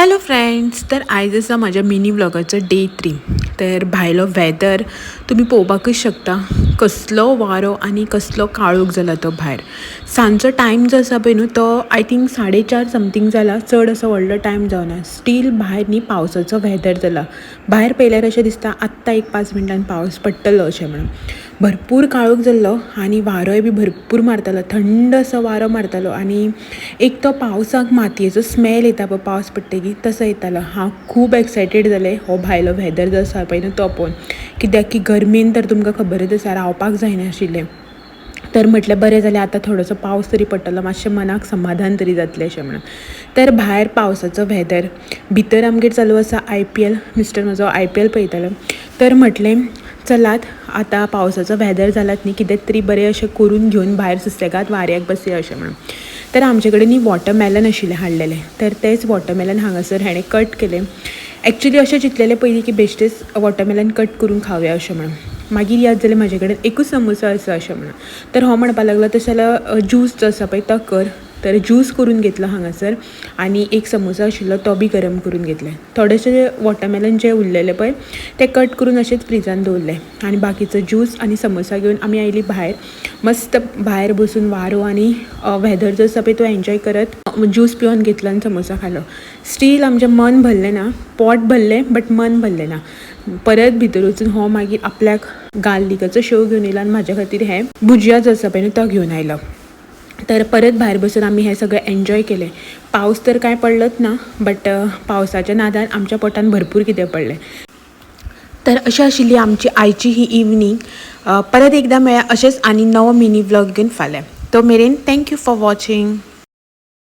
Hello friends, तर आयज आसा म्हाज्या मिनी व्लॉगाचो डे 3. तर भायलो वेदर तुमी पळोवपाकूच शकता, कसलो वारो आनी कसलो काळोख जाला तो भायर. सांजचो टायम जो आसा पळय न्हू, तो I think 4:30 something जाला. चड असो व्हडलो टायम जावना. स्टील भायर न्ही पावसाचो वेदर जाला. भायर पळयल्यार अशें दिसता आत्तां एक 5 मिनटान पावस पडटलो अशें म्हणून. भरपूर काळोख जाल्लो आनी वारोय बी भरपूर मारतालो, थंड असो वारो मारतालो आनी एक तो पावसाक मातयेचो स्मेल येता पळय पावस पडटकीर, तसो येतालो. हांव खूब एक्सायटेड जालें हो भायलो वेदर जो आसा पळय न्हू तो पळोवन, कित्याक की गरमेन तर तुमकां खबरच आसा रावपाक जायनाशिल्लें. तर म्हटलें बरें जालें, आतां थोडोसो पावस तरी पडटलो, मातशें मनाक समाधान तरी जातलें अशें म्हणून. तर भायर पावसाचो वेदर, भितर आमगेर चालू आसा IPL. मिस्टर म्हजो IPL पळयतालो. तर म्हटलें चलात आतां पावसाचो वेदर जालात न्ही, कितें तरी बरें अशें करून घेवन भायर सुसेगाद वाऱ्याक बसया अशें म्हणून. तर आमचे कडेन न्ही वॉटरमेलन आशिल्लें हाडलेलें, तर तेंच वॉटरमेलन हांगासर हाणें कट केलें. एक्चुली अशें चिंतलेलें पयलीं की बेश्टेच वॉटरमेलन कट करून खावया अशें म्हणून. मागीर याद जालें म्हाजे कडेन एकूच समोसा आसा अशें म्हणून. तर हो म्हणपाक लागलो तशें जाल्यार ज्यूस जो आसा पळय तो कर. तर ज्यूस करून घेतलो हांगासर आनी एक समोसा आशिल्लो तो बी गरम करून घेतले. थोडेशे वॉटरमेलन जे उरलेले पळय ते कट करून अशेंच फ्रिजान दवरले आनी बाकीचो ज्यूस आनी समोसा घेवन आमी आयली भायर. मस्त भायर बसून वारो आनी वेदर जो आसा पळय तो एन्जॉय करत ज्यूस पिवन घेतलो आनी समोसा खालो. स्टील आमचें मन भरलें ना, पोट भरलें बट मन भरलें ना. परत भितर वचून हो मागीर आपल्याक गार्लिकाचो शेव घेवन येयलो आनी म्हाज्या खातीर हें भुजया जो आसा पळय न्हू तो घेवन आयलो. तर परत भायर बसून आमी हें सगळें एन्जॉय केलें. पावस तर कांय पडलोच ना, बट पावसाच्या नादान आमच्या पोटान भरपूर कितें पडलें. तर अशी आशिल्ली आमची आयची ही इवनींग. परत एकदां मेळया अशेंच आनी नवो मिनी व्लॉग घेवन फाल्यां. तो मेरेन thank you for watching.